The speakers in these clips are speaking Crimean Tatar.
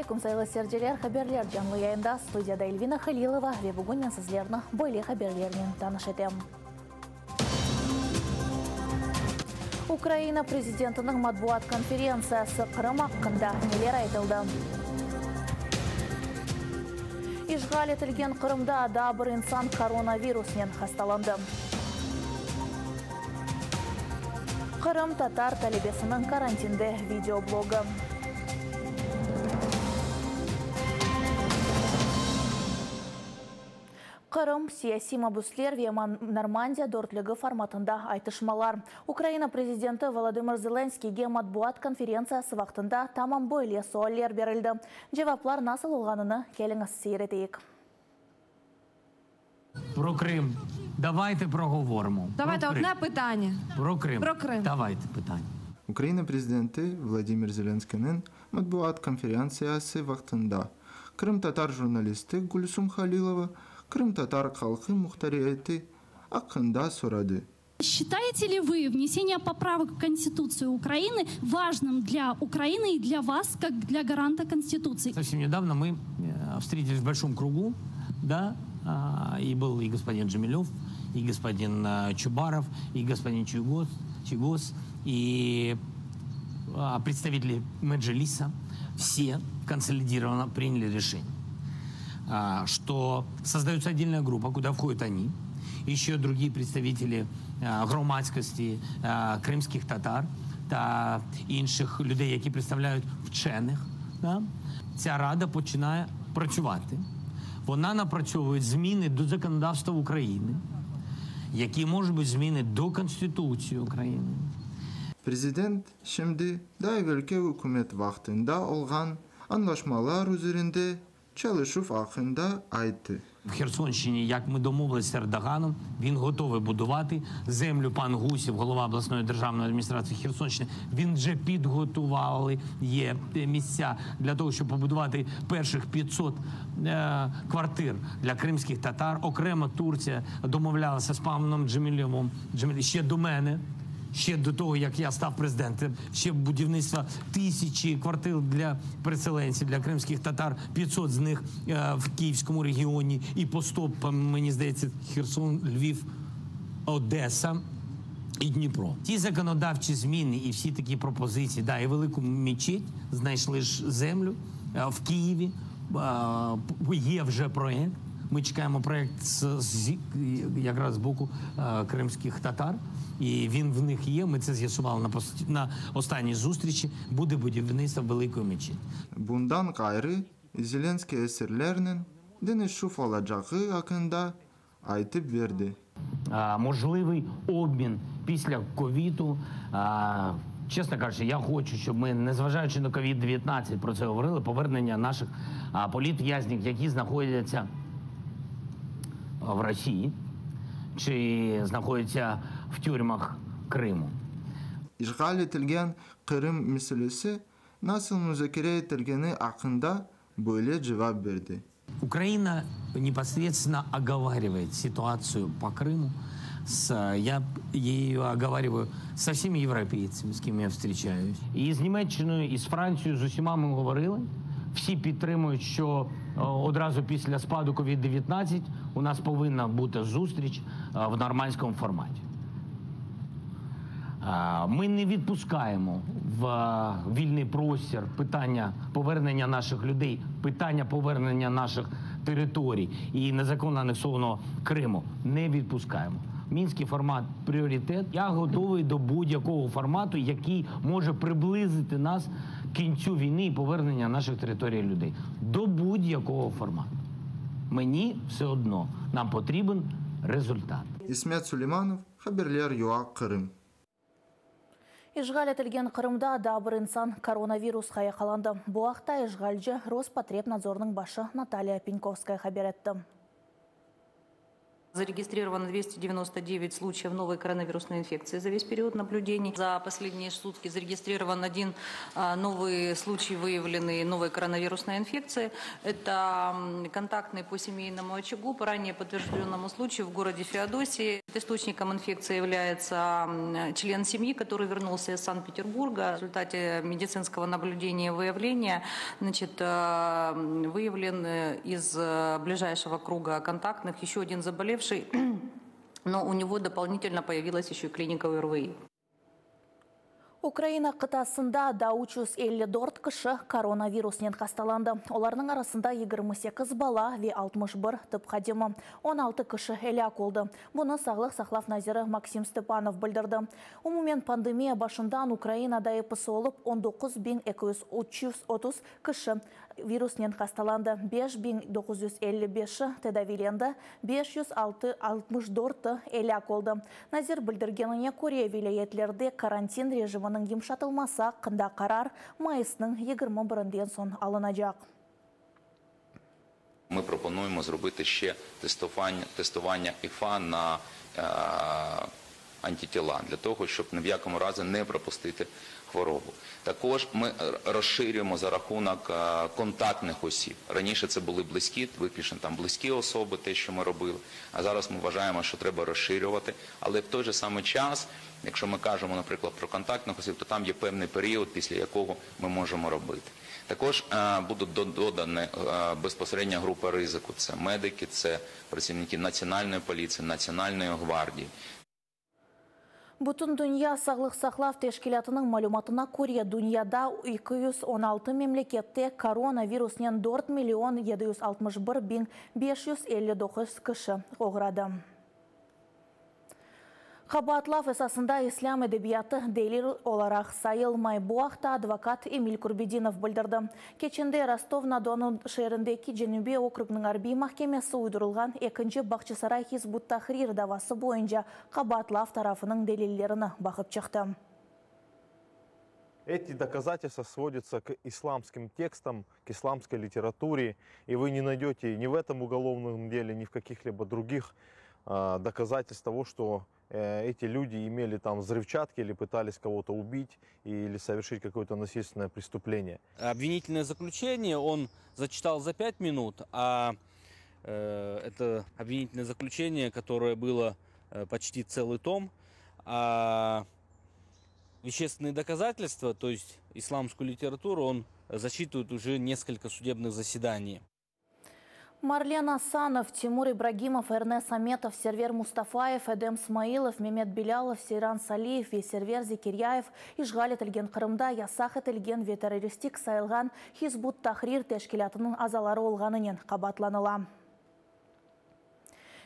Aleyküm, sayğılı seyirciler! Haberler canlı yayında, studiyada Elvina Halilova ve bugün men sizlerni böyle haberlernen tanış etem. Ukraina prezidentiniñ matbuat konferentsiyası, Qırım aqqında neler aytıldı? İşğal etilgen Qırımda daa bir insan koronavirusnen hastalandı. Qırımtatar talebesiniñ karantinde video blogı. Qırım, siyasiy mabüsler ve Normandiya dörtlügi formatında aytışmalar. Ukraina prezidenti Volodımır Zelenskiyge matbuat konferentsiyası vaqtında tamam böyle sualler berildi. Cevaplar nasıl olğanını keliñiz seyir eteyik. Про Крим. Давайте проговоримо. Давайте Про Крим. одне питання. Про Крим. Про Крим. Давайте питання. Ukraina prezidenti Vladimir Zelenskıynıñ matbuat konferentsiyası vaqtında qırımtatar jurnalisti Gülsum Halilova qırımtatar halqı muhtariyeti aqqında soradı. Считаете ли вы внесение поправок в Конституцию Украины важным для Украины и для вас, как для гаранта Конституции? Совсем недавно мы встретились в большом кругу, да, и был и господин Джемилев, и господин Чубаров, и господин Чийгоз, Чийгоз, и представители Меджлиса. Все консолидированно приняли решение, что создается отдельная группа, куда входят они, еще другие представители громадськості, кримських татар та інших людей, які представляють вчених. Да? Ця рада починає працювати. Вона напрацьовує зміни до законодавства України, які можуть бути зміни до Конституції України. Prezident şimdi daa evelki ükümet vaqtında olğan añlaşmalar üzerinde çalışuv aqqında ayttı. В Херсонщині, як ми домовилися з Ердоганом, він готовий будувати землю. Пан Гусєв, голова обласної державної адміністрації Херсонщини, він вже підготували, є місця для того, щоб побудувати перших 500 квартир для кримських татар. Окремо Турція домовлялася з паном Джемілєвим, Джемілєв, ще до мене, ще до того, як я став президентом, ще будівництво 1000 квартир для переселенців, для кримських татар, 500 з них в Київському регіоні і по 100, мені здається, Херсон, Львів, Одеса і Дніпро. Ті законодавчі зміни і всі такі пропозиції, да, і Велику мечеть, знайшли ж землю в Києві, є вже проєкт. Ми чекаємо проєкт якраз з боку кримських татар. І він в них є, ми це з'ясували на останній зустрічі, буде будівництво Великої мечеті. Bundan ğayrı Zelenskıy esirlerniñ deñişüv olacağı aqqında aytıp berdi. Можливий обмін після ковіду. Чесно кажучи, я хочу, щоб ми, незважаючи на ковід-19, про це говорили, повернення наших політв'язнів, які знаходяться в Росії чи знаходяться в тюрмах Криму. İşğal etilgen Qırım meselesi nasıl muzakere etilgeni aqqında böyle cevap berdi. Украина непосредственно оговаривает ситуацию по Крыму. Я ее оговариваю со всеми европейцами, с кем я встречаюсь. І з Німеччиною, і з Францією, з усіма ми говорили. Всі підтримують, що одразу після спаду ковід-19 у нас повинна бути зустріч в нормандському форматі. Ми не відпускаємо в вільний простір питання повернення наших людей, питання повернення наших територій і незаконно анексованого Криму. Не відпускаємо. Мінський формат пріоритет. Я готовий до будь-якого формату, який може приблизити нас к кінцю війни і повернення наших територій людей. До будь-якого формату. Мені все одно. Нам потрібен результат. Ісмет Сулейманов, Haberler UA, Qırım. İşğal etilgen Qırımda daa bir insan koronavirusqa yaqalandı. Bu aqta işğalci Роспотребнадзорның başı Наталья Пеньковская haber etti. Зарегистрировано 299 случаев новой коронавирусной инфекции за весь период наблюдений. За последние сутки зарегистрирован один новый случай выявленной новой коронавирусной инфекции. Это контактный по семейному очагу по ранее подтвержденному случаю в городе Феодосии. Источником инфекции является член семьи, который вернулся из Санкт-Петербурга. В результате медицинского наблюдения и выявления значит, выявлен из ближайшего круга контактных еще один заболевший, но у него дополнительно появилась еще и клиника ОРВИ. Ukraina qıtasında daa 354 kişi koronavirusnen hastalandı. Olarnıñ arasında 28 bala ve 61 tıp hadimi. 16 kişi elâk oldı. Bunı Sağlıq saqlav naziri Maksim Stepanov bildirdi. Umumen pandemiya başından Ukrainada episi olıp 19 230 kişi virusnen hastalandı. 5955-i tedaviylendi, 564 elâk oldı. Nazir bildirgenine köre vilâyetlerde karantin rejiminiñ yımşatılması aqqında qarar mayısnıñ 21-inden soñ alınacaq. Ми пропонуємо зробити ще тестування, тестування ІФА на е, антитіла для того, щоб ні в якому разі не пропустити хворобу. Також ми розширюємо за рахунок е, контактних осіб. Раніше це були близькі, виключно там близькі особи, те, що ми робили. А зараз ми вважаємо, що треба розширювати. Але в той же самий час, якщо ми кажемо, наприклад, про контактних осіб, то там є певний період, після якого ми можемо робити. Також е, будуть додані е, безпосередня група ризику. Це медики, це працівники Національної поліції, Національної гвардії. Bütündünya sağlıq saqlav teşkilâtınıñ malümatına köre dünyada 216 memlekette koronavirusnen 4 million 761 biñ 559 kişi oğradı. Qabaatlav esasında islâm edebiyatı delil olaraq sayılmay. Bu aqta advokat Emil Kurbedinov bildirdi. Keçende Rostov-na-Donu şeerindeki Cenübiy okrugınıñ arbiy mahkemesi uydurılğan ekinci Bağçasaray Hizb ut-Tahrir davası boyunca qabaatlav tarafınıñ delillerini baqıp çıqtı. Эти доказательства сводятся к исламским текстам, к исламской литературе, и вы не найдете ни в этом уголовном деле, ни в каких-либо других доказательств того, что эти люди имели там взрывчатки или пытались кого-то убить или совершить какое-то насильственное преступление. Обвинительное заключение он зачитал за 5 минут, а это обвинительное заключение, которое было почти целый том, а вещественные доказательства, то есть исламскую литературу, он зачитывает уже несколько судебных заседаний. Марлен Асанов, Тимур Ибрагимов, Эрнес Аметов, Сервер Мустафаев, Эдем Смаилов, Мемет Белялов, Сейран Салиев ve Сервер Зекерьяев işğal etilgen Qırımda yasaq etilgen ve terroristik sayılğan Hizb ut-Tahrir teşkilâtınıñ azaları olğanınen qabaatlanıla.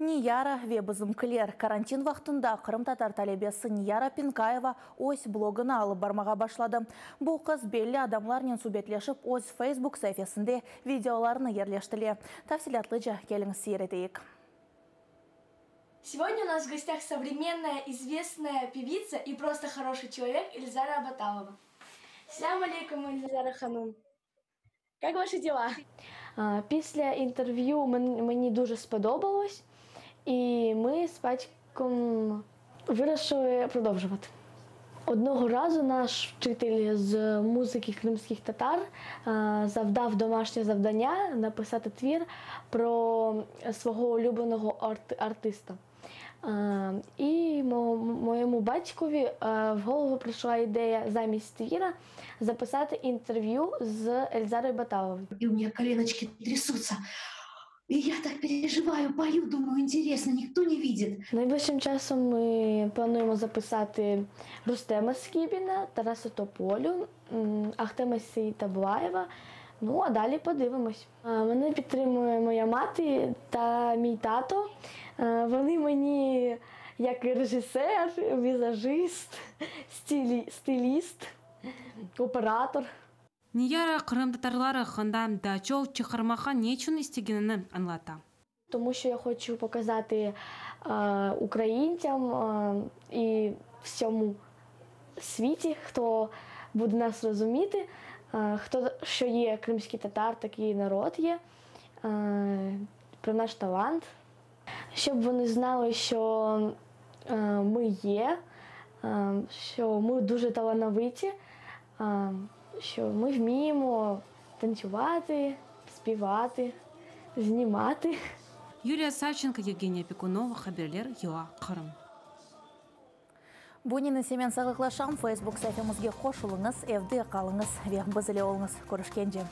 Niyara ve bizimkiler karantin vaqtında qırımtatar talebesi Niyara Pinkayeva öz blogını alıp barmağa başladı. Bu qız belli adamlarnen subetleşip öz Facebook saifesinde videolarını yerleştire. Tafsilâtlıca keliñ seyir eteyik. Сегодня у нас в гостях современная известная певица и просто хороший человек Эльзара Абаталова. Selâm aleyküm, Эльзара hanım. Как ваши дела? Після інтерв'ю мені дуже сподобалось, і ми з батьком вирішили продовжувати. Одного разу наш вчитель з музики кримських татар завдав домашнє завдання написати твір про свого улюбленого артиста. І моєму батькові в голову прийшла ідея замість твіра записати інтерв'ю з Ельзарою Баталовою. И у меня коленочки трясутся. И я так переживаю, пою, думаю, интересно, никто не видит. Найближчим часом ми плануємо записати Рустема Скібіна, Тараса Тополю, Ахтема Сеітаблаєва. Ну, а далі подивимось. Мене підтримує моя мати та мій тато. Вони мені як режисер, візажист, стиліст, оператор. Niyara qırımtatarlar aqqında daa çoq çıqarmağa ne içün istegenini añlata. Тому що я хочу показати українцям і всьому світі, хто буде нас розуміти, хто, що є кримський татар, такий народ є, про наш талант. Щоб вони знали, що ми є, що ми дуже талановиті, що ми вміємо танцювати, співати, знімати. Юлия Савченко, Евгения Пекунова, Haberler, UA, Qırım. Bunıñnen men sağlıqlaşam Facebook saifemizge qoşulıñız, evde qalıñız ve biz ile oluñız. Körüşkence.